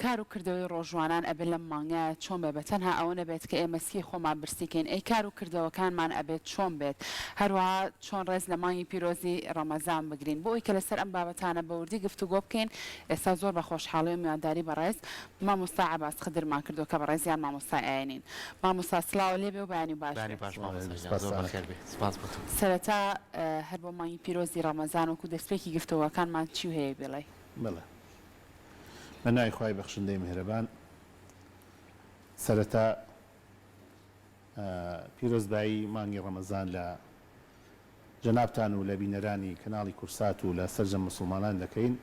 کار و کردەوەی ڕۆژوانان ئەبێ لەم مانگە چۆن بێ بەتەنها ئەوە نەبێت کە ئێمە سکی خۆمان برسی کەین ئەی کار و کردەوەکانمان ئەبێت چۆن بێت هەروەها چۆن ڕێز لە مانگی پیرۆزی ڕەمەزان بگرین بۆ ئەوی کە لەسەر ئەم بابەتانە بە وردی گفتوگۆ بکەین ئێستا زۆر بە خۆشحاڵی و میوانداری بەڕێز مامۆستا عەباس خدرمان کردووە کە بەڕێزیان مامۆستای ئاینین مامۆستا سڵاو لێ بێ و بەیانی باش بەیانی بێت. باش مامۆستا گیان زۆر بەخێر بێی سپاس بۆ تۆ. سەرەتا هەر بۆ مانگی پیرۆزی ڕەمەزان وەکو دەستپێکی گفتۆگۆکانمان چیو هەیە بیڵێی؟ بەڵێ بە ناوی خوای بەخشندەی میهرەبان سەرەتا پیرۆزبایی مانگی ڕەمەزان لە جەنابتان و لە بینەرانی کەناڵی کورسات و لە سەرجەم موسڵمانان دەکەین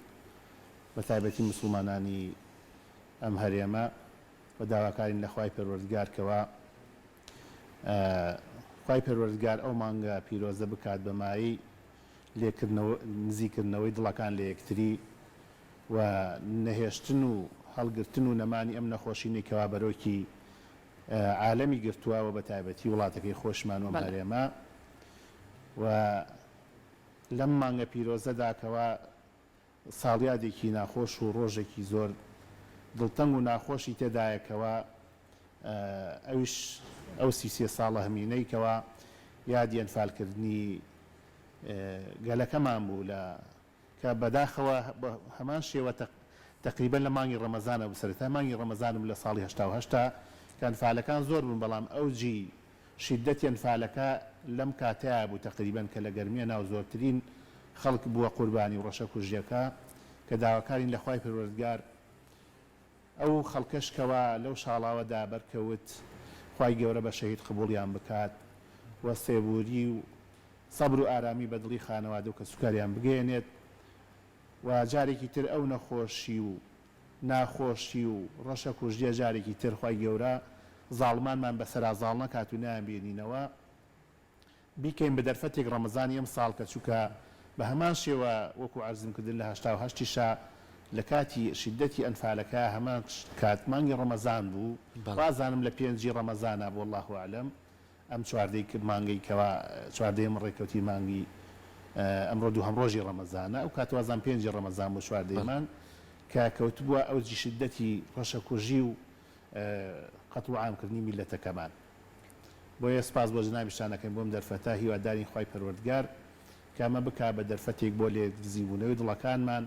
بە تایبەتی موسڵمانانی ئەم هەرێمە و داواکارین لە خوای پەروەردگار کەوا خوای پەروەردگار ئەو مانگە پیرۆزە بکات بە مایەی لێکردنەوە نزیکردنەوەی دڵەکان لە یەکتری و نەهێشتن و هەڵگرتن و نەمانی ئەم نەخۆشینەی کەوا بەرۆکی عالەمی گرتووە و بەتایبەتی وڵاتەکەی خۆشمان و ئەم هەرێمە و لەم مانگە پیرۆزەدا کەوا ساڵیادێکی ناخۆش و ڕۆژێکی زۆر دڵتەنگ و ناخۆشی تێدایە کەوا ئەویش ئەو 33 ساڵە هەمینەی کەوا یادی ئەنفالکردنی گەلەکەمان بوو لە کە بەداخەوە بە هەمان شێوە تەقریبەن لە مانگی ڕەمەزانە بوو سەرەتای مانگی ڕەمەزان بوو لە ساڵی 88 تا کە ئەنفالەکان زۆر بوون بەڵام ئەوجی شیددەتی ئەنفالەکە لەم کاتەیا بوو تەقریبەن کە لە گەرمیەنا و زۆرترین خەڵک بووە قوربانی و ڕەشەکوژیەکە کە داواکارین لە خوای پەروەردگار ئەو خەڵکەش کەوا لەو شاڵاوەدا بەرکەوت خوای گەورە بە شەهید قبوڵیان بکات و سێبوری و سەبر و ئارامی بە دڵی خانەوادە و کەسوکاریان بگەیەنێت و جارێکی تر ئەو نەخۆشی و ناخۆشی و ڕەشەکوژیە جارێکی تر خوای گەورە زاڵمانمان بەسەرا زاڵ نەکات و نایانبینینەوە بیکەین بە دەرفەتێک ڕەمەزانی ئەم ساڵ کە چوکە بە هەمان شێوە وەکو عەرزم کردن لە 88 یشا لە کاتی شیدەتی ئەنفالەکە هەمان کات مانگی ڕەمەزان بوو وازانم لە پێنجی ڕەمەزانا بوو اللە اعلم ئەم چواردەی مانگەی کەوا چواردەیەم ڕێکەوتی مانگی ئەمڕۆ دووهەم ڕۆژی ڕەمەزانە ئەو کات وازانم پێنجی ڕەمەزان بوو چواردەی مانگ کە کەوتبووە ئەوجی شیدەتی ڕەشەکوژی و قەتڵ و عام کردنی میللەتەکەمان بۆیە سپاس بۆ جەنابیشتان ئەکەین بۆم دەرفەتە هیوادارین خوای پەروەردگار کە ئەمە بکا بە دەرفەتێک بۆ لێک نزیکبوونەوەی دڵەکانمان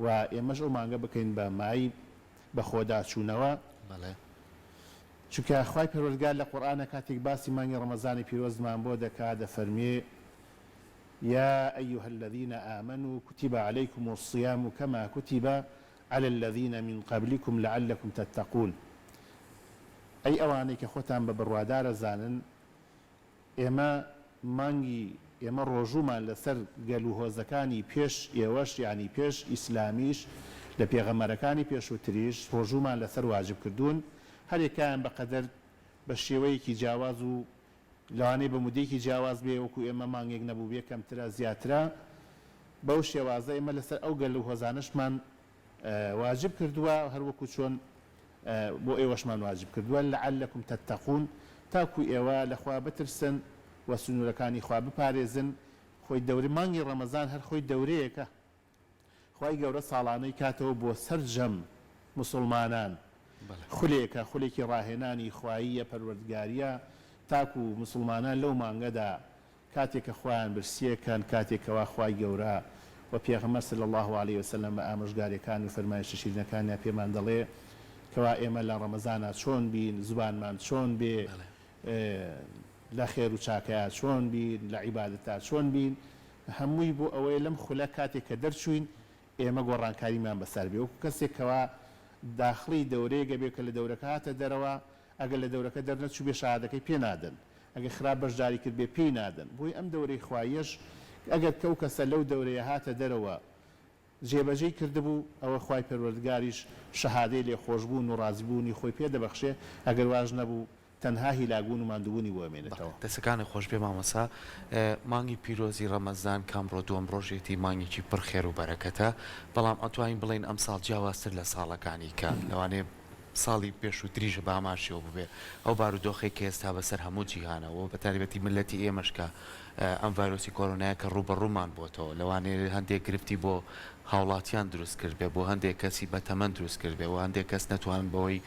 و ئێمەش ئەو مانگە بکەین بە مایەی بەخۆداچوونەوە بەڵێ. چونکە خوای پەروەردگار لە قورئانا کاتێک باسی مانگی ڕەمەزانی پیرۆزمان بۆ دەکا دەفەرموێ، یا ایها الذین آمنوا کتب علیکم الصیام کما کتب علی الذین من قبلکم لعلکم تتقون ئەی ئەوانەی کە خۆتان بە بڕوادار ئەزانن ئێمە مانگی ئێمە ڕۆژوومان لەسەر گەل و هۆزەکانی پێش ئێوەش یانی پێش ئیسلامیش لە پێغەمبەرەکانی پێشووتریش ڕۆژوومان لەسەر واجب کردوون هەریەکایان بە قەدەر بە شێوەیەکی جیاواز و لەوانەیە بە مودەیەکی جیاواز بێ وەکو ئێمە مانگێک نەبووبێ کەمترە زیاترە بەو شێوازە ئێمە لەسەر ئەو گەل و هۆزانەشمان واجب کردووە هەروەکو چۆن بۆ ئێوەشمان واجب کردووە، لعلکم تتقون، تاکو ئێوە لە خوا بترسن و سنوورەکانی خوا بپارێزن، خۆی دەورەی مانگی ڕەمەزان هەر خۆی دەورەیەکە خوای گەورە ساڵانەی کاتەوە بۆ سەرجەم موسوڵمانان، خولێکە خولێکی ڕاهێنانی خواییە پەروەردگاریە تاکو موسوڵمانان لەو مانگەدا کاتێک کە خۆیان برسیە کەن کاتێک کەوا خوای گەورە و پێغەمبەر صلی اللە علیە وسلم بە ئامۆژگاریەکان و فەرمایشتە شیرینەکانیا پێمان دەڵێ کەوا ئێمە لە ڕەمەزانا چۆن بین زوبانمان چۆن بێ لە خێر و چاکەیا چۆن بین لە عیبادەتا چۆن بین هەمووی بۆ ئەوەیە لەم خولە کاتێک کە دەرچووین ئێمە گۆڕانکاریمان بەسەر بێ وەکو کەسێک کەوا داخڵی دەورەیەک ئەبێ کە لە دەورەکە هاتە دەرەوە ئەگەر لە دەورەکە دەرنەچووبێ شەهادەکەی پێ نادەن ئەگەر خراپ بەشداری کردبێ پێی نادەن بۆیە ئەم دەورەی خواییەش ئەگەر کەو کەسە لەو دەورەیە هاتە دەرەوە جێبەجێی کردبوو ئەوە خوای پەروەردگاریش شەهادەی لێخۆشبوون و ڕازیبوونی خۆی پێ دەبەخشێ ئەگەر واش نەبوو تەنها هیلاکبوون و ماندووبوونی بۆ بەڵێ ئەمێنێتەوە. دەستەکانت خۆشبێ مامۆستا مانگی پیرۆزی ڕەمەزان کە ئەمڕۆ دووەم ڕۆژێتی مانگێکی پڕ خێر و بەرەکەتە بەڵام ئەتوانین بڵێین ئەمساڵ جیاوازتر لە ساڵەکانی کە لەوانەیە. ساڵی پێشووتریش بە هەمان شێوە بووبێ ئەو بارودۆخەی کە ئێستا بەسەر هەموو جیهانەوە بە تایبەتی میللەتی ئێمەش کە ئەم ڤایرۆسی کۆرۆنایە کە ڕووبەڕوومان بۆتەوە لەوانەیە هەندێک گرفتی بۆ هاوڵاتیان دروست کردبێ بۆ هەندێک کەسی بەتەمەن دروست کردبێ و هەندێک کەس نەتوانن بەوەی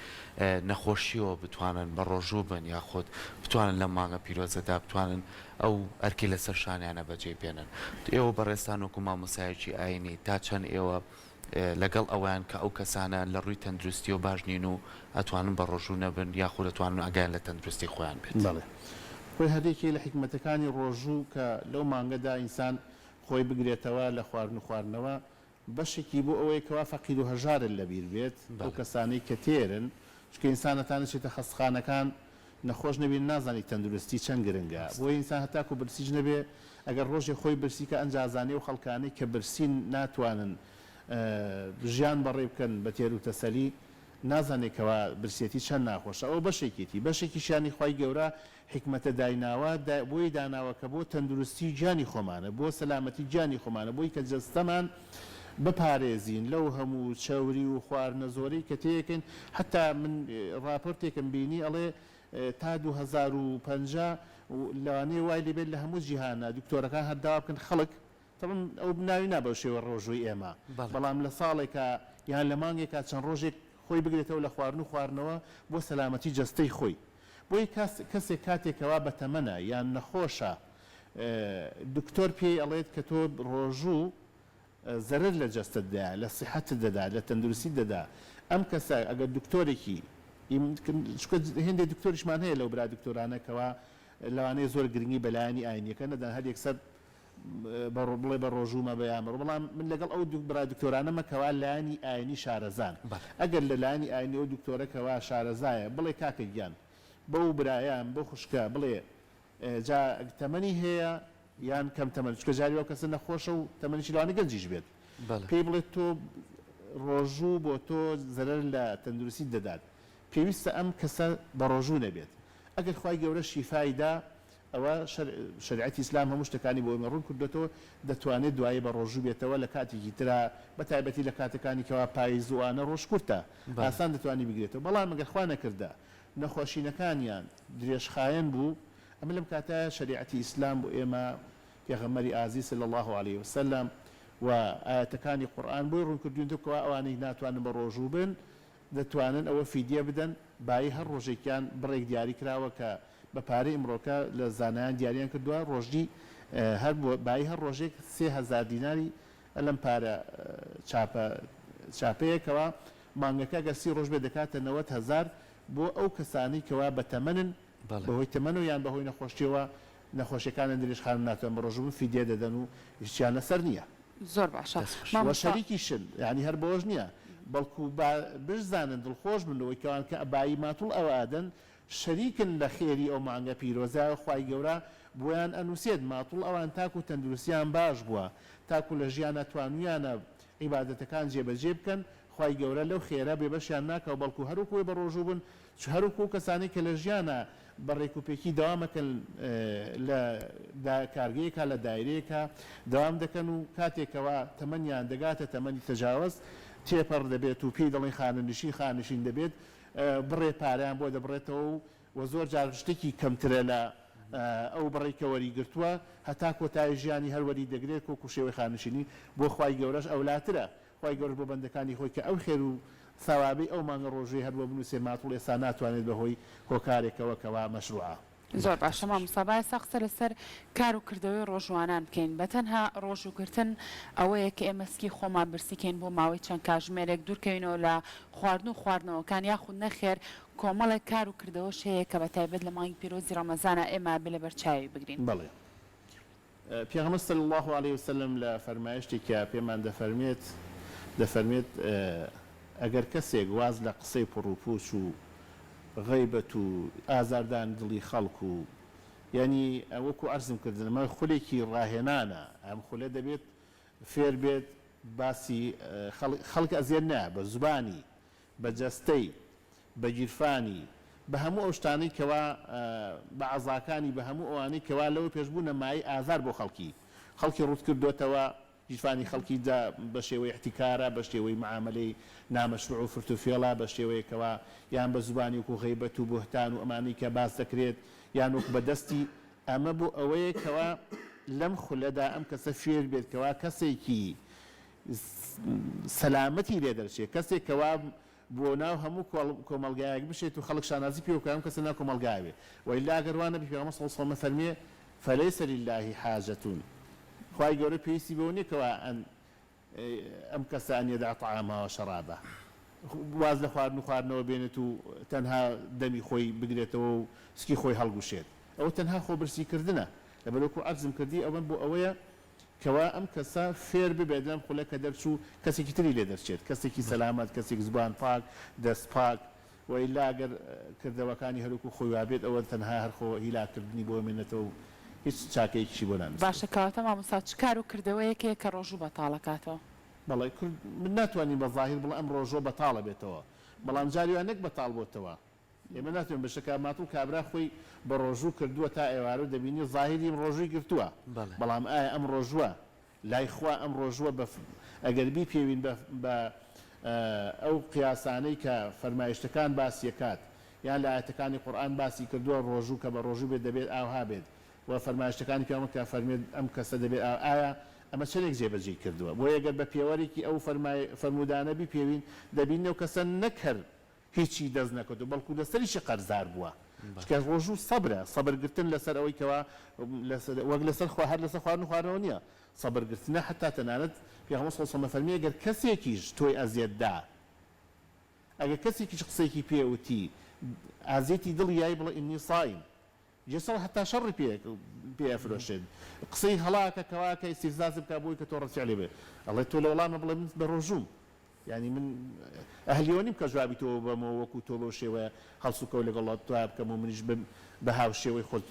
نەخۆشیەوە بتوانن بە ڕۆژوو بن یاخود بتوانن لەم مانگە پیرۆزەدا بتوانن ئەو ئەرکەی لەسەر شانیانە بەجێ بێنن. ئێوە بەڕێزتان وەکو مامۆستایەکی ئاینی تا چەند ئێوە لەگەڵ ئەوەیان کە ئەو کەسانە لە ڕووی تەندروستیەوە باش نین و ئەتوانن بە ڕۆژوو نەبن یاخود ئەتوانن ئاگایان لە تەندروستی خۆیان بێت؟ بەڵێ. خۆی هەر یەکێک لە حیکمەتەکانی ڕۆژوو کە لەو مانگەدا ئینسان خۆی بگرێتەوە لە خواردن و خواردنەوە بەشێکی بۆ ئەوەیە کەوا فەقیر و هەژارت لەبیر بێت، ئەو کەسانەی کە تێرن، چونکە ئینسان هەتا نەچێتە خەستخانەکان نەخۆش نەبی نازانی تەندروستی چەند گرنگە، بۆیە ئینسان هەتاکو برسیش نەبێ ئەگەر ڕۆژێ خۆی برسی کا ئەنجا ئەزانێ ئەو خەڵکانەی کە برسین ناتوانن ژیان بەڕێ بکەن بە تێروتەسەلی نازانێ کەوا برسێتی چەند ناخۆشە ئەوە بەشێکێتی بەشێکیشیانی خوای گەورە حیکمەتە دایناوە بۆی داناوە کە بۆ تەندروستی گیانی خۆمانە بۆ سەلامەتی گیانی خۆمانە بۆی کە جەستەمان بپارێزین لەو هەموو چەوری و خواردنە زۆرەی کە تێیەکەین حەتا من ڕاپۆرتێکم بینی ئەڵێ تا 2050 لەوانەیە وای لێبێت لە هەموو جیهانا دکتۆرەکان هەر داوا بکەن خەڵک تەبعەن ئەو ناوی نا بەو شێوە ڕۆژووی ئێمە بەڵام لە ساڵێکا یان لە مانگێکا چەند ڕۆژێک خۆی بگرێتەوە لە خواردن و خواردنەوە بۆ سەلامەتی جەستەی خۆی بۆیە کەسێک کاتێک کەوا بەتەمەنە یان نەخۆشە دکتۆر پێی ئەڵێت کە تۆ ڕۆژوو زەرەر لە جەستەت دەیا لە سیحەتت دەدا لە تەندروستیت دەدا ئەم کەسە ئەگەر دکتۆرێکی چونکە هێندێک دکتۆریشمان هەیە لەو برا دکتۆرانە کەوا لەوانەیە زۆر گرنگی بە لایەنی ئاینیەکە نەدەن هەر یەکسەر بڵێ بە ڕۆژوومە بە یان بەڕۆ بەڵام من لەگەڵ ئەو برا دکتۆرانەمە کەوا لایەنی ئاینی شارەزان ئەگەر لە لایەنی ئاینی ئەو دکتۆرە کەوا شارەزایە بڵێ کاکە گیان بەو برایان بەو خوشکە بڵێ جا تەمەنی هەیە یان کەم تەمەن چونکە جاری وا کەسە نەخۆشە و تەمەنیشی لەوانە گەنجیش بێت پێی بڵێت تۆ ڕۆژوو بۆ تۆ زەرەر لە تەندروستیت دەدات پێویستە ئەم کەسە بە ڕۆژوو نەبێت ئەگەر خوای گەورە شیفای دا ئەوە شەریعەتی ئیسلام هەموو شتەکانی بۆ ئێمە ڕوون کردۆتەوە دەتوانێت دوایی بە ڕۆژوو بێتەوە لە کاتێکی ترا بە تایبەتی لە کاتەکانی کەوا پایز و ئانە ڕۆژ کورتە ئاسان دەتوانی بگرێتەوە بەڵام ئەگەر خوا نەکردە نەخۆشینەکانیان درێژخایەن بوو ئەمە لەم کاتایە شەریعەتی ئیسلام بۆ ئێمە پێغەمبەری ئازیز صلی اللە علیە وسلم و ئایەتەکانی قورئان بۆی ڕوون کردوینتەوە کەوا ئەوانەی ناتوانن بە ڕۆژوو بن دەتوانن ئەوە فیدیە بدەن، بایی هەر ڕۆژێکیان بڕێک دیاری کراوە کە بە پارەی ئمڕۆکە لە زانایان دیاریان کردووە ڕۆژی هەر بایی هەر ڕۆژێک 3000 دیناری لەم پارە چاپە چاپەیە کەوا مانگەکە گەر سی ڕۆژ بێت دەکاتە 90 هەزار بۆ ئەو کەسانەی کەوا بەتەمەنن بەهۆی تەمەنەوە یان بەهۆی نەخۆشیەوە نەخۆشیەکانیان درێژخایەن و ناتوانن بەڕۆژوو بن فیدیە دەدەن و هیچیان لەسەر نییە. زۆر باشە دەست خۆش. وە مامۆستا. شەریکیشن یانی هەر بەوەش نییە بەڵکو با بشزانن دڵخۆش بن لەوەی کەوان کە بایی ماتوڵ ئەوە ئەدەن شەریکن لە خێری ئەو مانگە پیرۆزە خوای گەورە بۆیان ئەنوسێت ماتوڵ ئەوان تاکو تەندروستیان باش بووە تاکو لە ژیانا توانویانە عیبادەتەکان جێبەجێ بکەن خوای گەورە لەو خێرە بێبەشیان ناکاو بەڵکو هەروەکو وەی بەڕۆژوو بوون چ هەروەکو ئەو کەسانەی کە لە ژیانا بە ڕێکوپێکی دەوام ئەکەن لە کارگەیەکا لە دایرەیەکا دەوام دەکەن و کاتێک کەوا تەمەنیان دەگاتە تەمەنی تەجاوەز تێپەڕ دەبێت و پێی دەڵێن خانەنشین خانەنشین دەبێت بڕێ پارەیان بۆ دەبڕێتەوە و وە زۆر جار شتێکی کەمترە لە ئەو بڕەی کە وەری گرتووە هەتا کۆتایی ژیانی هەر وەری دەگرێت وەکو شێوەی خانەنشینی بۆ خوای گەورەش ئەولاترە خوای گەورەش بۆ بەندەکانی خۆی کە ئەو خێر و سەوابەی ئەو مانگە ڕۆژووی هەر بۆ بنووسێ ماتوڵ ئێستا ناتوانێت بە هۆی هۆکارێکەوە کەوا مەشروعە. زۆر باشە مامۆستا با ئێستا قسە لەسەر کار و کردەوەی ڕۆژوانان بکەین بەتەنها ڕۆژووگرتن ئەوەیە کە ئێمە سکی خۆمان برسی کەین بۆ ماوەی چەند کاژمێرێک دوورکەوینەوە لە خواردن و خواردنەوەکان یاخود نەخێر کۆمەڵێک کار و کردەوەش هەیە کە بەتایبەت لە مانگی پیرۆزی ڕەمەزانا ئێمە ئەبێ لەبەر چاوی بگرین. بەڵێ پێغەمبەر صلی اللە علیە وسلم لە فەرمایشتێکیا پێمان دەفەرموێت دەفەرموێت، ئەگەر کەسێک واز لە قسەی پڕوپوچ و غەیبەت و ئازاردانی دڵی خەڵک و یانی وەکو عەرزم کردن ئەمە خولێکی ڕاهێنانە ئەم خولە دەبێت فێر بێت باسی خەڵک خەڵک ئەزیەت نایە بە زوبانی بە جەستەی، بە گیرفانی، بە هەموو ئەو شتانەی کەوا بە عەزاکانی، بە هەموو ئەوانەی کەوا لەوە پێش بوونە مایەی ئازار بۆ خەڵکی، خەڵکی ڕووت کردۆتەوە. گیرفانی خەڵکی دا بە شێوەی ئیحتیکارە، بە شێوەی معامەلەی نامەشروع و فرت و فێڵە، بە شێوەیەک کەوا یان بە زوبانی وەکو غەیبەت و بوهتان و ئەمانەی کە باس دەکرێت یان وەکو بە دەستی ئەمە بۆ ئەوەیە کەوا لەم خولەدا ئەم کەسە فێر بێت کەوا کەسێکی سەلامەتی لێ دەرچێت، کەسێک کەوا بۆ ناو هەموو کۆمەڵگایەک بچێت و خەڵک شانازی پێوە بکات ئەم کەسە ناو کۆمەڵگا بێ وەئیلا ئەگەر وا نەبێ پێغەمبەر صلی اللە علیە وسلم ئەفەرموێ فلیس للە حاجە خوای گەورە پێویستی بەوە نیە کەوا ئەن ئەم کەسە ان یدع طعامە وشرابە واز لە خواردن و خواردنەوە بێنێت و تەنها دەمی خۆی بگرێتەوە و سکی خۆی هەڵگوشێت ئەوە تەنها خۆ برسی کردنە لەبەر وەکو عەرزم کردی ئەوە بۆ ئەوەیە کەوا ئەم کەسە فێر ببێت لەم خولە کە دەرچوو کەسێکی تری لێ دەرچێت، کەسێکی سەلامەت، کەسێک زبان پاک، دەست پاک، وە ئیلا گەر کردەوەکانی هەروەکو خۆی وابێت ئەوە تەنها هەر خۆ هیلاک کردنی بۆ ئەمێنێتەوە و هیچ چاکەیەکیشی بۆ نانوسرێت. باشە کەواتە مامۆستا چ کار و کردەوەیەک هەیە کە ڕۆژوو بەتاڵ ئەکاتەوە؟ بەڵێ کورد من ناتوانین بە زاهیر بڵێ ئەم ڕۆژووە بەتاڵ ئەبێتەوە بەڵام جاری وا نەک بەتاڵ بۆتەوە ئێمە ناتوانین بەشە کە ماتوڵ کابرا خۆی بە ڕۆژوو کردووە تا ئێوارە و دەبینی زاهیری ڕۆژووی گرتووە بەڵێ. بەڵام ئایا ئەم ڕۆژووە لای خوا ئەم ڕۆژووە بە ئەگەر بیپێوین بە بە ئەو قیاسانەی کە فەرمایشتەکان باسی ئەکات یان لە ئایەتەکانی قورئان باسی کردووە ڕۆژوو کە بە ڕۆژوو بێت دەبێت ئاوها بێت و فەرمایشتەکانی پێغەمبەر کە فەرموێت ئەم کەسە دەبێت ئاو ئایا ئەمە چەندێک جێبەجێی کردووە بۆیە گەر بە پێوەرێکی ئەو فەرمای فەرموودانە بیپێوین دەبینین ئەو کەسە نەک هەر هیچی دەست نەکەوتوە بەڵکو لەسەریشی قەرزار بووە چونکە ڕۆژوو سەبرە سەبر گرتن لەسەر ئەوەی کەوا وەک لەسەر خوا هەر لەسەر خواردن و خواردنەوە نییە سەبر گرتنە حەتا تەنانەت پێغەمبەر صلی اللە علیه و سلم فەرمی ئەگەر کەسێکیش تۆی ئەزیەت دا ئەگەر کەسێکیش قسەیەکی پێ وتی ئازیەتی دڵی یای بڵێ انی صائم جێسەڵ هەتا شەڕی پێ پێ ئەفرۆشێت قسەی هەڵا ئەکا کەوا ئەکا ئیستیفزازت بکا بۆی کە تۆ ڕەد فعلێ بێ ئەڵێ تۆ لە وەڵامە بڵێ من بەڕۆژووم یانی من ئەهلی ئەوە نیم کە جوابی تۆ بەمەوە وەکو تۆ بەو شێوەیە هەڵسوکەوت لەگەڵ تۆیا بکەم و منیش بە هاوشێوەی خۆت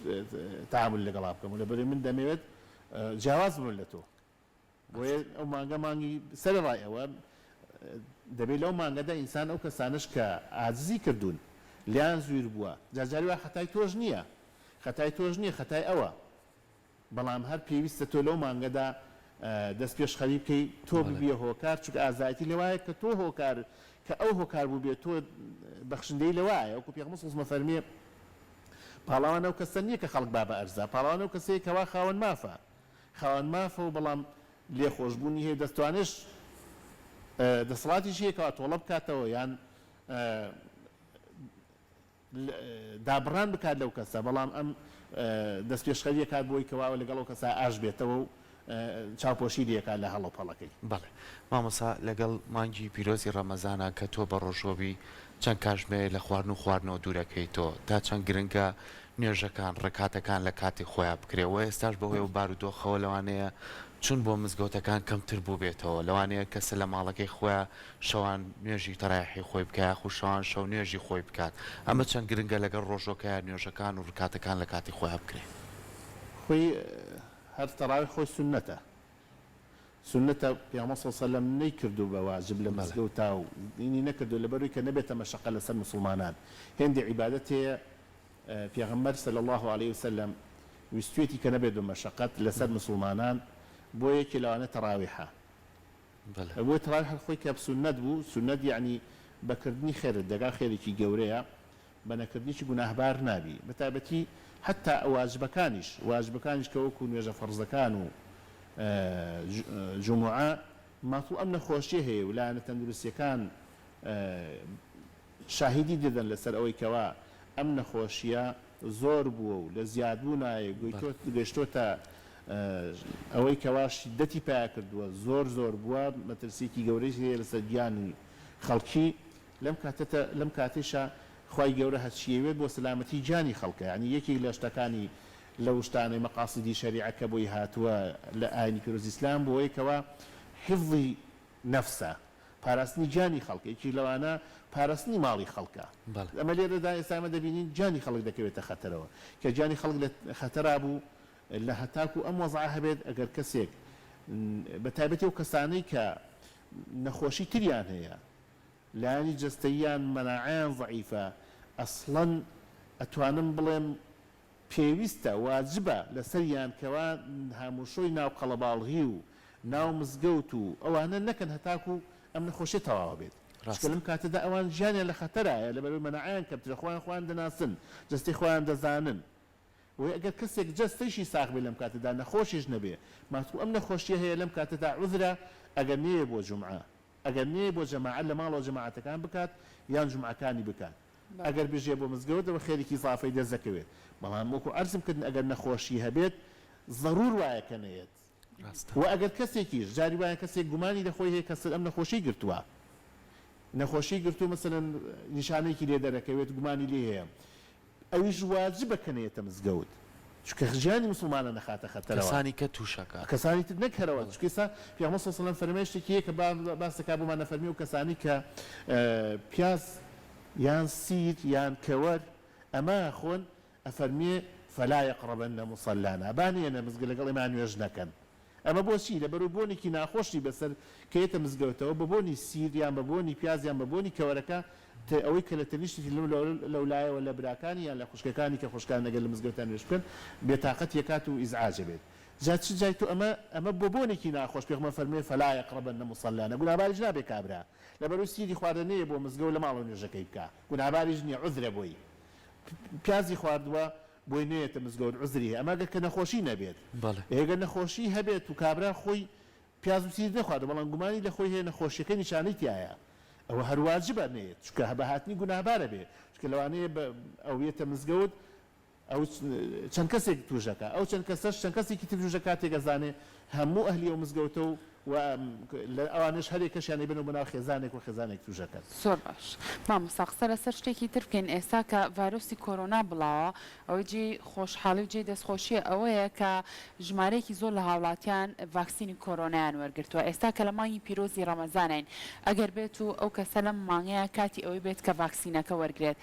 تەعامول لەگەڵا بکەم و لەبەرئەوەی من دەمەوێت جیاواز بم لە تۆ بۆیە ئەو مانگە مانگی سەرەڕای ئەوە دەبێت لەو مانگەدا ئینسان ئەو کەسانەش کە عاجزی کردوون لێیان زویر بووە جا جاری وا خەتای تۆش نییە خەتای تۆش نییە خەتای ئەوە بەڵام هەر پێویستە تۆ لەو مانگەدا دەست پێشخەری بکەی تۆ ببیە هۆکار چونکە ئازایەتی لەوایە کە تۆ هۆکار کە ئەو هۆکار بووبێت تۆ بەخشندەی لەوایە وەکو پێغەمبەر صلی اللە علیه و سلم فەرمووی پاڵەوان ئەو کەسە نییە کە خەڵک با بە ئەرزا پاڵەوان ئەو کەسەیە کەوا خاوەن مافە خاوەن مافە و بەڵام لێخۆشبوونی هەیە دەستوانێش دەسەڵاتیشی هەیە کەوا تۆڵە بکاتەوە یان دابڕان بکات لەو کەسە، بەڵام ئەم دەستپێشخەرییە کات بۆی کەوا لەگەڵ ئەو کەسە ئاش بێتەوە و چاوپۆشی لێکات لە هەڵە و پەڵەکەی. بەڵێ مامۆستا لەگەڵ مانگی پیرۆزی ڕەمەزانا کە تۆ بەڕۆژووە بی چەند کاژمێرێ لە خواردن و خواردنەوە دوورەکەیتەوە تا چەند گرنگە نوێژەکان ڕکاتەکان لە کاتی خۆیا بکرێ وە ئێستاش بەهۆی ئەو بارودۆخەوە لەوانەیە چون بۆ مزگەوتەکان کەمتر بووبێتەوە لەوانەیە کەسە لە ماڵەکەی خۆیا شەوان نوێژی تەرایحی خۆی بکا یاخود شەوان شەو نوێژی خۆی بکات ئەمە چەند گرنگە لەگەڵ ڕۆژۆکەیا نوێژەکان و ڕکاتەکان لە کاتی خۆیا بکرێ. خۆی هەر تەڕاویح خۆی سوننەتە سوننەتە پێغەمبەر صلی اللە علیە وسلم نەیکردوو بە واجب لە مزگەوتا و دینی نەکردووە لەبەروی کە نەبێتە مەشەقە لەسەر موسڵمانان هێندێ عیبادەت هەیە پێغەمبەر صلی اللە علیە وسلم ویستویەتی کە نەبێت بە مەشەقەت لەسەر موسڵمانان بۆ یەکێ لەوانە تەڕاویحە بۆیە تەڕاویح هەر خۆی کە سوننەت بوو، سوننەت یەعنی بە کردنی خێرت دەگا، خێرێکی گەورەیە، بە نەکردنیشی گوناهبار نابی، بە تایبەتی حەتتا واجبەکانیش، واجبەکانیش کە وەکوو نوێژە فەڕزەکان و جومعە، ماتوڵ ئەم نەخۆشیە هەیە و لایەنە تەندروستیەکان شاهیدی دەدەن لەسەر ئەوەی کەوا ئەم نەخۆشیە زۆر بووە و لە زیادبوونایە گەیشتۆتە ئەوەی کەوا شیددەتی پیا کردووە زۆر زۆر بووە مەترسیەکی گەورەی هەیە لەسەر گیانی خەڵکی لەم کاتەتە لەم کاتەیشا خوای گەورە هەرچیەوێت بۆ سەلامەتی گیانی خەڵکە یانی یەکێک لە شتەکانی لەو شتانەی مەقاسیدی شەریعە کە بۆی هاتووە لە ئاینی پیرۆزی ئیسلام بۆیە کەوا حفظی نەفسە، پاراستنی گیانی خەڵکە، یەکێک لەوانە پاراستنی ماڵی خەڵکە. ئەمە لێرەدا ئێستا ئێمە دەبینین گیانی خەڵک دەکەوێتە خەتەرەوە، کە گیانی خەڵک لە خەتەرا بوو لە هەتاکو ئەم وەزعە هەبێت ئەگەر کەسێک بە تایبەتی ئەو کەسانەی کە نەخۆشی تریان هەیە لایەنی جەستەییان مەناعەیان زەعیفە ئەسڵەن ئەتوانم بڵێم پێویستە، واجبە، لەسەریان کەوا هاموشۆی ناو قەڵەباڵغی و. ناو مزگەوت و ئەوانە نەکەن هەتاکو ئەم نەخۆشیە تەواوە بێت چونکە لەم کاتەدا ئەوان ژیانیان لە خەتەرایە لەبەرئەوەی مەناعەیان کەمترە خۆیان خۆیان دەناسن جەستەی خۆیان دەزانن بۆیە ئەگەر کەسێک جەستەیشی ساغ بێ لەم کاتەدا نەخۆشیش نەبێ ماتوو ئەم نەخۆشیە هەیە لەم کاتەدا عوزرە ئەگەر نەیە بۆ جومعە ئەگەر نەیە بۆ جەماعەت لە ماڵەوە جەماعەتەکان بکات یان جومعەکانی بکات ئەگەر بژێ بۆ مزگەوت ئەوە خێرێکی ئیزافەی دەست دەکەوێت بەڵام وەکو عەرزم کردن ئەگەر نەخۆشی هەبێت زەرور وایە کە نەیەت ڕاستە. وە ئەگەر کەسێکیش جاری وایە کەسێک گومانی لە خۆی هەیە کە سەر ئەم نەخۆشیەی گرتووە نەخۆشی گرتوو مەسەلەن نیشانەیەکی لێ دەرەکەوێت گومانی لێ هەیە ئەویش واجبە کە نەیەتە مزگەوت چونکە ژیانی موسڵمانان ئەخاتە خەتەرەوە. کەسانی کە تووشەکە. کەسانی تر نەک هەر ئەوە چونکە ئێستا پێغەمبەر صلی اللە علیە و سلم فەرمایشتێکی هەیە کە باس دەکات بۆمان ئەفەرموێ ئەو کەسانەی کە پیاز یان سیر یان کەوەر ئەمە ئەخۆن ئەفەرموێ فلا یقربن مصلانا با نەیەنە مزگەوت لەگەڵ ئێمە نوێژ نەکەن ئەمە بۆچی؟ لەبەرئەوەی بۆنێکی ناخۆشی بەسەر کە یەتە مزگەوتەوە بە بۆنی سیر یان بە بۆنی پیاز یان بە بۆنی کەوەرەکە تە ئەوەی کە لە تەنیشتیتی لەم لەولایەوە لە براکانی یان لە خوشکەکانی کە خوشکان ئەگەر لە مزگەوتا نوێژ بکەن بێتاقەتی ئەکات و ئیزعاج ئەبێت جا چ جای تۆ ئەمە ئەمە بۆ بۆنێکی ناخۆش پێغەمبەر فەرمووێ فلا یقربن مصلانا گوناهباریش نابێ کابرا لەبەرئەوەی سیری خواردە نەیە بۆ مزگەوت لە ماڵەوە نوێژەکەی بکا گوناهباریش نیە عوزرە بۆی پیازی خواردووە بۆی نەیەتە مزگەوت عوزری هەیە ئەمە گەر کە نەخۆشی نەبێت بەڵێ. ئێ گەر نەخۆشی هەبێت و کابرا خۆی پیاز و سیر نەخواردوە بەڵام گومانی لە خۆی هەیە نەخۆشیەکەی نیشانەی تیایە ئەوە هەر واجبە نەیەت چونکە بە هاتنی گوناهبارە بێ چونکە لەوانەیە بە ئەو یەتە مزگەوت ئەو چەند کەسێک تووشەکا ئەو چەند کەسەش چەند کەسێکی تر تووشە کاتێک ئەزانێ هەموو ئەهلی ئەو مزگەوتە و و لە ئەوانەش هەرێکەشیان ئەیبەنەوە بۆ ناو خێزانێک و خێزانێک تووشەکەن. زۆر باش مامۆستا قسە لەسەر شتێکی تر بکەین ئێستا کە ڤایرۆسی کۆرۆنا بڵاوە ئەوەی جێی خۆشحاڵی و جێی دەستخۆشیە ئەوەیە کە ژمارەیەکی زۆر لە هاوڵاتیان ڤاکسینی کۆرۆنایان وەرگرتووە ئێستا کە لە مانگی پیرۆزی ڕەمەزانین ئەگەر بێت و ئەو کەسە لەم مانگەیە کاتی ئەوەی بێت کە ڤاکسینەکە وەرگرێت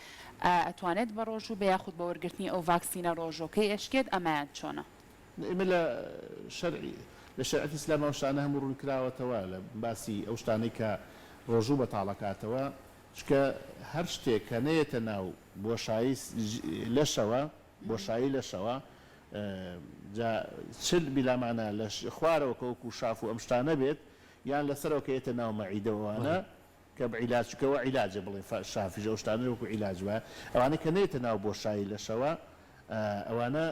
ئایا ئەتوانێت بە ڕۆژوو بێ یاخود بە وەرگرتنی ئەو ڤاکسینە ڕۆژووەکەی ئەشکێت ئەمەیان چۆنە؟ ئێمە لە شەرعی لە شەریعەتی ئیسلام ئەو شتانە هەموو ڕوون کراوەتەوە لە باسی ئەو شتانەی کە ڕۆژوو بەتاڵ ئەکاتەوە چونکە هەر شتێک کە نەیەتە ناو بۆشایی لەشەوە بۆشایی لەشەوە جا چ بیلامانە لە خوارەوە کە وەکوو شاف و ئەم شتانە بێت یان لەسەرەوە کە یەتە ناو مەعیدە و ئەوانە کە عیلاج چونکە ئەوە عیلاجە بڵێن شافیش ئەو شتانەش وەکو عیلاج وایە ئەوانەی کە نەیەتە ناو بۆشایی لەشەوە ئەوانە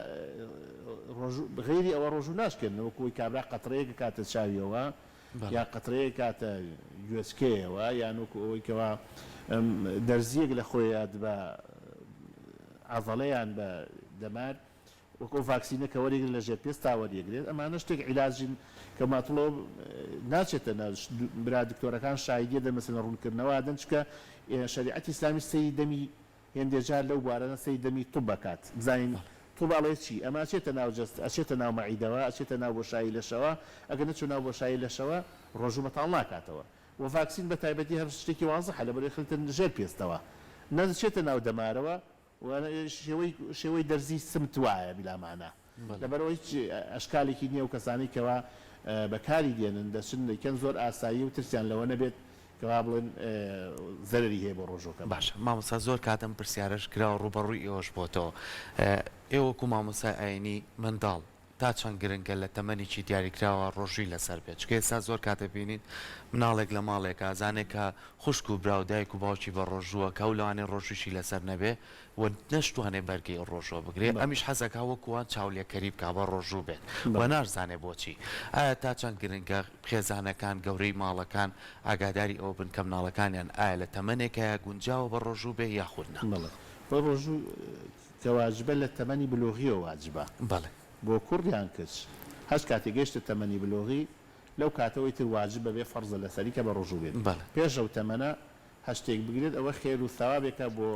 ڕۆژوو غەیری ئەوە ڕۆژوو ناشکێنن وەکو ئەوەی کابرا قەترەیەک ئەکاتە چاویەوە یا قەترەیەک کاتە گوێچکەیەوە یان وەکو ئەوەی کەوا دەرزیەک لە خۆیات بە عەزەڵەیان بە دەمار وەک ئەو ڤاکسینە کە وەریگرن لە ژێر پێستا وەریەگرێت ئەمانە شتێک عیلاجین کە ماتڵۆ ناچێتە ناو برا دکتۆرەکان شایدیە دەن مەسەلەن ڕوونکردنەوە دەن چونکە شەریعەتی ئیسلامی سەیری دەمی هێندێ جار لەو بوارانە سەیری دەمی طب ئەکات بزانین طب ئەڵێ چی ئەمە ئەچێتە ناو جەست ئەچێتە ناو مەعیدەوە ئەچێتە ناو بۆشایی لەشەوە ئەگەر نەچوو ناو بۆشایی لەشەوە ڕۆژوو بەتاڵ ناکاتەوە وە ڤاکسین بە تایبەتی هەر شتێکی وازحە لەبەرئەوەی خرێتە ژێر پێستەوە نەچێتە ناو دەمارەوە و شێوەی شێوەی دەرزی سمت وایە بیلا مەعنا لەبەرئەوە هیچ ئەشکالێکی نیە و کەسانەی کەوا بەکاری دێنن دەچن دەیکەن زۆر ئاساییە و ترسیان لەوە نەبێت کەوا بڵێن زەرەری هەیە بۆ ڕۆژوەکەمان. باشە مامۆستا زۆر کات ئەم پرسیارەش کراوە ڕووبەڕووی ئێوەش بۆتەوە ئێوە وەکو مامۆستای ئاینی منداڵ تا چەند گرنگە لە تەمەنێکی دیاریکراوە ڕۆژووی لەسەر بێت چونکە ئێستا زۆر کات دەبینین مناڵێک لە ماڵێکا ئەزانێ کە خوشک و برا و دایک و باوکی بە ڕۆژووە کە ئەو لەوانەیە ڕۆژوویشی لەسەر نەبێ و نەشتوانێ بەرگەی ئەو ڕۆژووە بگرێ ئەمیش حەزەکا وەکو وان چاولێکەری بکا بە ڕۆژوو بێت و ناشزانێ بۆچی ئایا تا چەند گرنگە خێزانەکان گەورەی ماڵەکان ئاگاداری ئەوە بن کە مناڵەکانیان ئایا لە تەمەنێکایە گونجاوە بە ڕۆژوو بێ یاخود نا؟ بەڵێ بە ڕۆژوو کە واجبە لە تەمەنی بلوغیەوە واجبە بەڵێ. بۆ کوڕ یان کچ هەچ کاتێ گەیشتە تەمەنی بلوغی لەو کاتەوە ئیتر واجبە بێ فەرزە لەسەری کە بە ڕۆژوو بێت بەڵێ. پێش ئەو تەمەنە هەر شتێک بگرێت ئەوە خێر و ثەوابێکە بۆ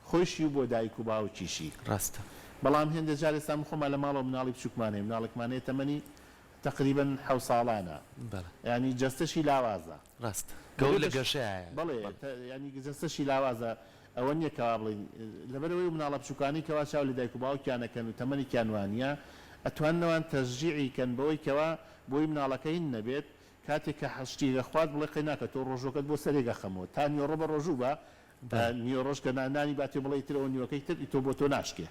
خۆیشی و بۆ دایک و باوکیشی. ڕاستە. بەڵام هێندێ جار ئێستا من خۆمان لە ماڵەوە مناڵی بچوکمان هەیە مناڵێکمان هەیە تەمەنی تەقریبەن حەو ساڵانە بەڵێ. یانی جەستەشی لاوازە. ڕاستە گەورە لە گەشەیایە. بەڵێ یانی جەستەشی لاوازە ئەوە نیە کەوا بڵێین لەبەرئەوەی ئەو مناڵە بچوکانەی کەوا چاو لە دایک و باوکیان ئەکەن و تەمەنێکیان وانیە ئەتوانن ئەوان تەشجیعی کەن بەوەی کەوا بۆی مناڵەکە هین نەبێت کاتێک کە شتێک ئەخوات بڵێ قەی ناکە تۆ ڕۆژوەکەت بۆ سەرێک ئەخەمەوە تا نیوەڕۆ بە ڕۆژوو بە نیوەڕۆش کە نانی باتێ بڵێ ئیتر ئەوە نیوەکەی تر تۆ بۆ تۆ ناشکێ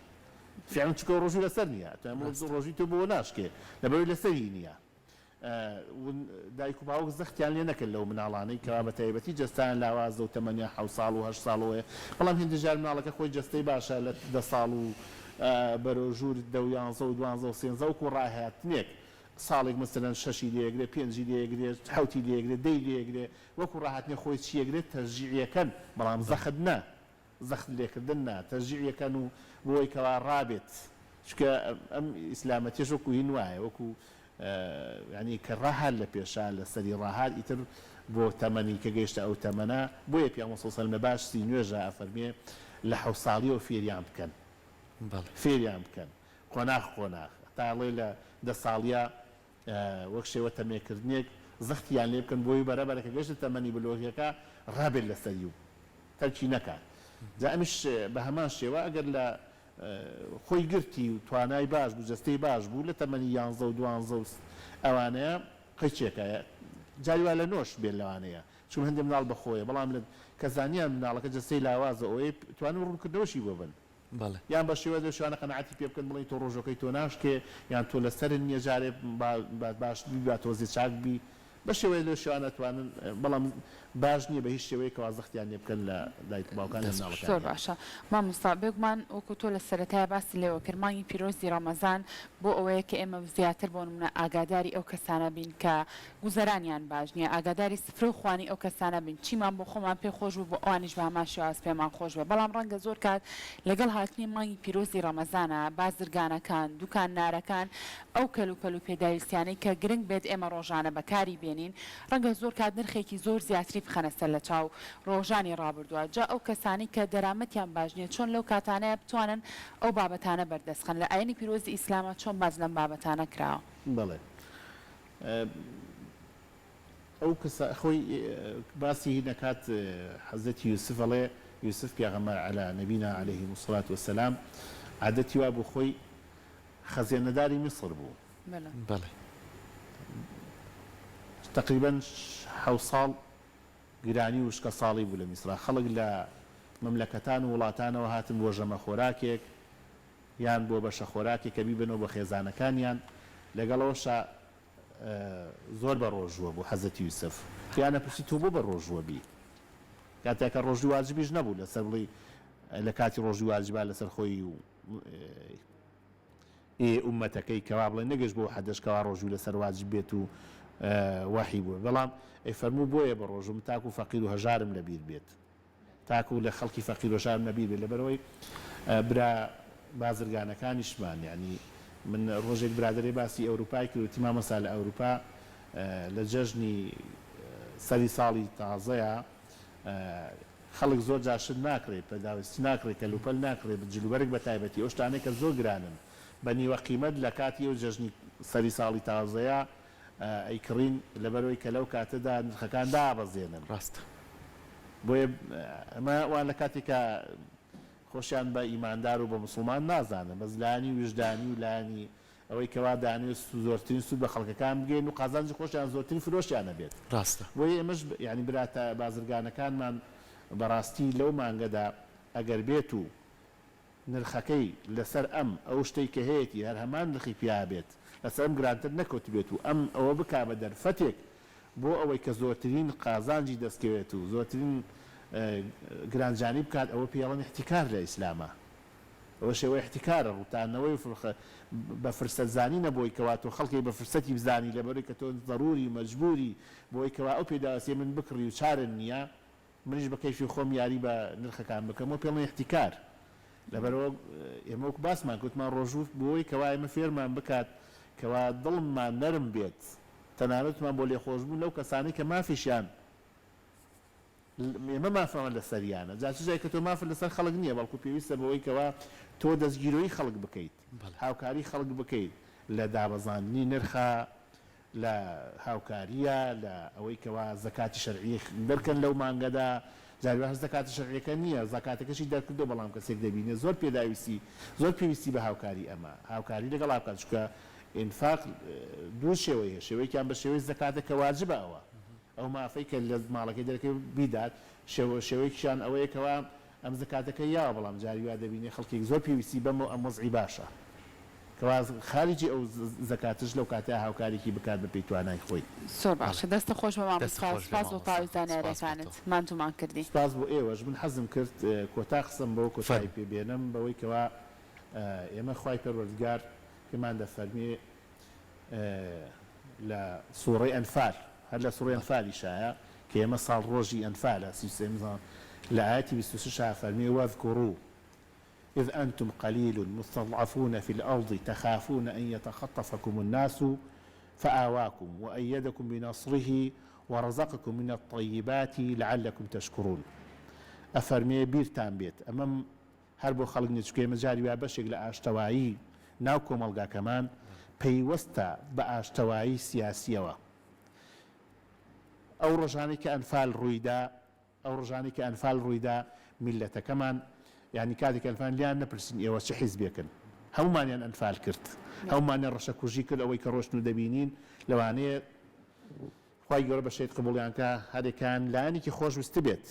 فعلا چونکە ڕۆژوو لەسەر نیە ئەتوانین بڵێین ڕۆژووی تۆ بۆ ناشکێ لەبەرئەوەی لەسەری نیە. دایک و باوک زەختیان لێ نەکەن لەو مناڵانەی کەوا بە تایبەتی جەستەیان لاوازە و تەمەنیان حەوت ساڵ و هەشت ساڵەوەیە بەڵام هێندێ جار مناڵەکە خۆی جەستەی باشە لە دە ساڵ و بەرەو ژوور دە و یانزە و دوانزە و سێنزە وەکوو ڕاهاتنێک ساڵێک مەسەلەن شەشی لێ ئەگرێ پێنجی لێ ئەگرێ حەوتی لێ ئەگرێ دەی لێ ئەگرێ وەکوو ڕاهاتنێک خۆی چی ئەگرێ تەشجیعیەکەن بەڵام زەخت نا زەخت لێکردن نا، تەشجیع یەکەن و بۆی کەوا ڕابێت، چونکە ئەم ئیسلامەتیەش وەکو هین وایە، وەکو یانی کە ڕاهات لە پێشا لە سەری ڕاهات ئیتر بۆ تەمەنی کە گەیشتە ئەو تەمەنە، بۆیە پێغەمبەر صلی اللە علیە وسلم لە باسی نوێژا ئەفەرموێ لە حەوت ساڵیەوە فێریان بکەن، فێریان بکەن قۆناغ قۆناغ، هەتا ئەڵێ لە دە ساڵیا وەک شێوە تەمێکردنێک زەختیان لێ بکەن بۆی بەرە بەرە کە گەشتە تەمەنی بلۆغیەکە ڕابێت لەسەری و تەرکی نەکات جا ئەمیش بە هەمان شێوە ئەگەر لە خۆی گرتی و توانای باش بوو جەستەی باش بوو لە تەمەنی یانزە و دوانزە و ئەوانەیە قیچێکە جاری وا لە نۆش بێت لەوانەیە چون هەندێک مناڵ بەخۆیە بەڵام لە کە زانیان مناڵەکە جەستەی لاوازە ئەوەیە توانن ڕوونکردنەوەشی بۆ بن بەڵێ. یان بە شێوەیەک لەو شێوانە قەناعەتی پێ بکەن بڵێن تۆ ڕۆژۆکەی تۆ ناشکێ یان تۆ لەسەرت نیە جارێ با با باش بی با تۆزێ چاک بی بە شێوەیەک لەو شێوانە ئەتوانن بەڵام باش نیە بە هیچ شێوەیەک کەوا زەختیان لێ بکەن لە دایک و باوکان لە دەست خۆش. زۆر مناڵەکانیان. باشە مامۆستا بێگومان وەکو تۆ لە سەرەتایا باست لێوە کرد مانگی پیرۆزی ڕەمەزان بۆ ئەوەیە کە ئێمە زیاتر بۆ نمونە ئاگاداری ئەو کەسانە بین کە گوزەرانیان باش نیە ئاگاداری سفرە و خوانی ئەو کەسانە بین چیمان بۆ خۆمان پێ خۆش بوو بۆ ئەوانیش بە هەمان شێواز پێمان خۆش بێ بەڵام ڕەنگە زۆر کات لەگەڵ هاتنی مانگی پیرۆزی ڕەمەزانا بازرگانەکان دوکاننارەکان ئەو کەل و پەل و پێداویستیانەی کە گرنگ بێت ئێمە ڕۆژانە بەکاری بێنین ڕەنگە زۆر کات نرخێکی زۆر زیاتری بخەنە سەر لە چاو ڕۆژانی ڕابردووە جا ئەو کەسانەی کە دەرامەتیان باش نیە چۆن لەو کاتانەیا بتوانن ئەو بابەتانە بەردەست خەن لە ئاینی پیرۆزی ئیسلاما چۆن باس لەم بابەتانە کراوە؟ بەڵێ ئەو کەسە خۆی باسی هی دەکات حەزرەتی یوسف ئەڵێ یوسف پێغەمبەر علی نبینا علیهم الصلوة والسلام عادەتی وا بوو خۆی خەزێنەداری میسر بوو. بەڵێ. تەقریبەن حەوت ساڵ گرانی و وشکەساڵی بوو لە میسرا خەڵک لە مەملەکەتان و وڵاتانەوە هاتن بۆ ژەمە خۆراکێک یان بۆ بەشە خۆراکێک کە بیبەنەوە بۆ خێزانەکانیان لەگەڵ ئەوەشا زۆر بە ڕۆژووە بوو حەزرەتی یوسف پێیان ئەپرسی تۆ بۆ بە ڕۆژووە بی کاتێک کە ڕۆژووی واجبیش نەبوو لەسەر بڵێی لە کاتی ڕۆژووی واجبا لەسەر خۆی و ئێ ئومەتەکەی کەوا بڵێ نەگەشت بۆ حەدەش کەوا ڕۆژوو لەسەر واجب بێت و وەحی بوو بەڵام ئەی فەرموو بۆیە بە ڕۆژووم تاکو فەقیر و هەژارم لەبیر بێت تاکو لە خەڵکی فەقیر و هەژارم لەبیر بێت لەبەرئەوەی برا بازرگانەکانیشمان یانی من ڕۆژێک برادەرێ باسی ئەوروپای کرد وتی مامۆستا لە ئەوروپا لە جەژنی سەری ساڵی تازەیا خەڵک زۆر جار شت ناکڕێ پێداویستی ناکڕێ کەلوپەل ناکڕێ جلوبەرگ بە تایبەتی ئەو شتانەی کە زۆر گرانن بە نیوە قیمەت لە کاتی ئەو جەژنی سەری ساڵی تازەیا ئەیکڕین لەبەرئەوەی کە لەو کاتەدا نرخەکان دابەزێنن. ڕاستە. بۆیە ئەمە وا لە کاتێکا خۆشیان بە ئیماندار و بە موسڵمان نازانن بەس لایەنی ویژدانی و لایەنی ئەوەی کەوا دەیانەوێت زۆرترین سوود بە خەڵکەکان بگەیەنن و قازانجی خۆشیان زۆرترین فرۆشیان هەبێت. ڕاستە. بۆیە ئێمەش یانی برا بازرگانەکانمان بەڕاستی لەو مانگەدا ئەگەر بێت و نرخەکەی لەسەر ئەم ئەو شتەی کە هەیەتی هەر هەمان نرخی پیا بێت لەسەر ئەم گرانتر نەکەوتبێت و ئەم ئەوە بکا بە دەرفەتێک بۆ ئەوەی کە زۆرترین قازانجی دەست کەوێت و زۆرترین گرانجانی بکات ئەوە پێی ئەڵێن ئیحتیکار لە ئیسلاما ئەوە شێوەی ئیحتیکارە ڕوتاندنەوەی و بە فرسەت زانینە بۆی کەوا تۆ خەڵکێک بە فرسەتی بزانی لەبەرەوەی کە تۆ زەروری و مەجبوری بۆی کەوا ئەو پێداویستیە من بکڕی و چارت نیە منیش بە کەیفی خۆم یاری بە نرخەکان بکەم و پێڵێن ئیحتیکار. لەبەرئەوە ئێمە وەکو باسمان کرد وتمان ڕۆژوو بۆوەی کەوا ئێمە فێرمان بکات کەوا دڵمان نەرم بێت تەنانەت وتمان بۆ لێخۆشبوون لەو کەسانەی کە مافیشیان ئێمە مافمان لەسەریانە جا چ جای کە تۆ مافت لەسەر خەڵک نییە بەڵکو پێویستە بەوەی کەوا تۆ دەستگیرۆیی خەڵک بکەیت هاوکاری خەڵک بکەیت لە دابەزاندنی نرخا لە هاوکارییە، لە ئەوەی کەوا زەکاتی شەرعی دەرکەن لەو مانگەدا، جاری وا هەر زەکاتە شەرعیەکە نییە، زەکاتەکەشی دەرکردووە بەڵام کەسێک دەبینێت زۆر پێداویستی زۆر پێویستی بە هاوکاری ئەمە، هاوکاری لەگەڵا بکات، چونکە ئینفاق دوو شێوەی هەیە، شێوەیەکیان بە شێوەی زەکاتە کە واجبە ئەوە ئەو مافەی کە لە ماڵەکەی دەرەکەوێت بیدات، شێوە شێوەیەکیشیان ئەوەیە کەوا ئەم زەکاتەکەی یاوە بەڵام جاری وا دەبینێ خەڵکێک زۆر پێویستی بەمە و ئەم وەزعی باشە. کەوا خارجی ئەو زەکاتەش لەو کاتەیا هاوکاریی بکات بە پێی توانای خۆی. زۆر باشە دەستت خۆش بێ دەست مامۆستا خۆش بێ سوپاس بۆ مامۆستا تەواوی سوپاس بۆ زانیاریەکانت تۆ. ماندوومان کردی. سوپاس بۆ ئێوەش من حەزم کرد کۆتا قسەم بەوە کۆتایی فەرموو. پێ بێنم بەوەی کەوا ئێمە خوای پەروەردگار پێمان دەفەرموێ لە سوڕەی ئەنفال هەر لە سوڕەی بەڵێ. ئەنفالیشایە کە ئێمە ساڵڕۆژی ئەنفالە 33 لە ئایەتی 26 ئەفەرموێ واذکروا اذ انتم قلیل مستضعفون فی الارض تخافون ان یتخطفکم الناس فآواکم وایدکم بنصره ورزقکم من الطیبات لعلکم تشکرون ئەفەرموێ بیرتان بێت ئەمەم هەر بۆ خەڵک نیە چونکە ئێمە جاری وایە بەشێک لە ئاشتەوایی ناو کۆمەڵگاکەمان پەیوەستە بە ئاشتەوایی سیاسیەوە ئەو ڕۆژانەی کە ئەنفال ڕوویدا ئەو ڕۆژانەی کە ئەنفال ڕوویدا میللەتەکەمان یانی کاتێک ئەنفال لێیان نەپرسین ئێوە چ حیزبێکن هەموومانیان ئەنفال کرد هەموومانیان ڕەشەکوژی کرد ئەوەی کە ڕۆشتن و دەبینین لەوانەیە خوای گەورە بە شەهید قبوڵیان کا هەرێکیان لایەنێکی خۆش ویستبێت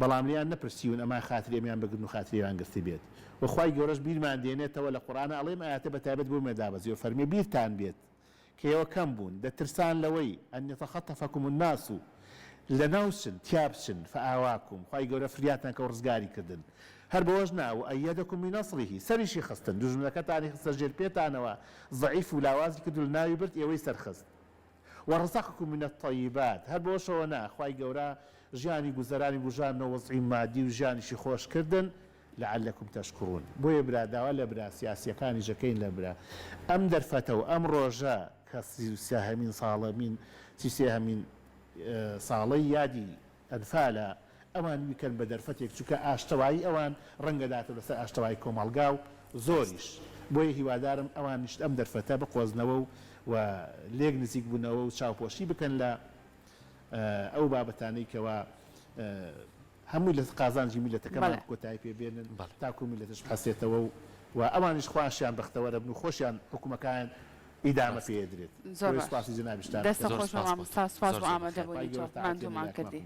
بەڵام لێیان نەپرسیون ئەمان خاتری ئەمیان بگرن و خاتری ئەویان گرتبێت و خوای گەورەش بیرمان دێنێتەوە لە قورئانا ئەڵێ ئەم ئایەتە بە تایبەت بۆ ئێمە دابەزیوە فەرمی بیرتان بێت کە ئێوە کەم بوون، دەترسان لەوەی، ان یتخطفکم الناس، لەناو چن، تیا بچن، فآواکم، خوای گەورە فریاتان کەوت ڕزگاری کردن، هەر بەوەش نا، وایدکم بنصره، سەریشی خستن، دوژمنەکەتانی خستە ژێر پێتانەوە، زەعیف و لاوازی کرد و لەناوی برد، ئێوەی سەرخست. ورزقکم من الطیبات، هەر بەوەشەوە نا، خوای گەورە ژیانی گوزەرانی بوژاندنەوە وەزعی مادی و ژیانیشی خۆش کردن، لعلکم تشکرون بۆیە برا داوا لە برا سیاسیەکانیش ئەکەین لە برا ئەم دەرفەتە و ئەم ڕۆژە کە 33 هەمین ساڵەمین 33 هەمین ساڵەی یادی ئەنفالە ئەوان بیکەن بە دەرفەتێک چونکە ئاشتەوایی ئەوان ڕەنگە داتەوە لەسەر ئاشتەوایی کۆمەڵگا و زۆریش بۆیە هیوادارم ئەوانیش ئەم دەرفەتە بقۆزنەوە و و لێک نزیک بوونەوە و چاوپۆشی بکەن لە ئەو بابەتانەی کەوا هەمووی لە قازانجی میللەتەکەمان بەڵێ. کۆتایی پێ بێنن بەڵێ. تاکو میللەتەش بحەسێتەوە و و ئەوانیش خۆشیان بەختەوەرەبن و خۆشیان حکومەکایان ئیدامە ڕاستە. پێ ئەدرێت زۆر بۆیە باش سوپاسی جەنابیشتان دەستت ئەکەم. زۆر خۆش بێ سوپاس بۆ تۆ مامۆستا سوپاس زۆر بۆ زۆر ئامادە بەخێر خوای بوونی تۆ گەورە تاعەتیان ماندوومان لەلاکمان کردی. قبوڵ.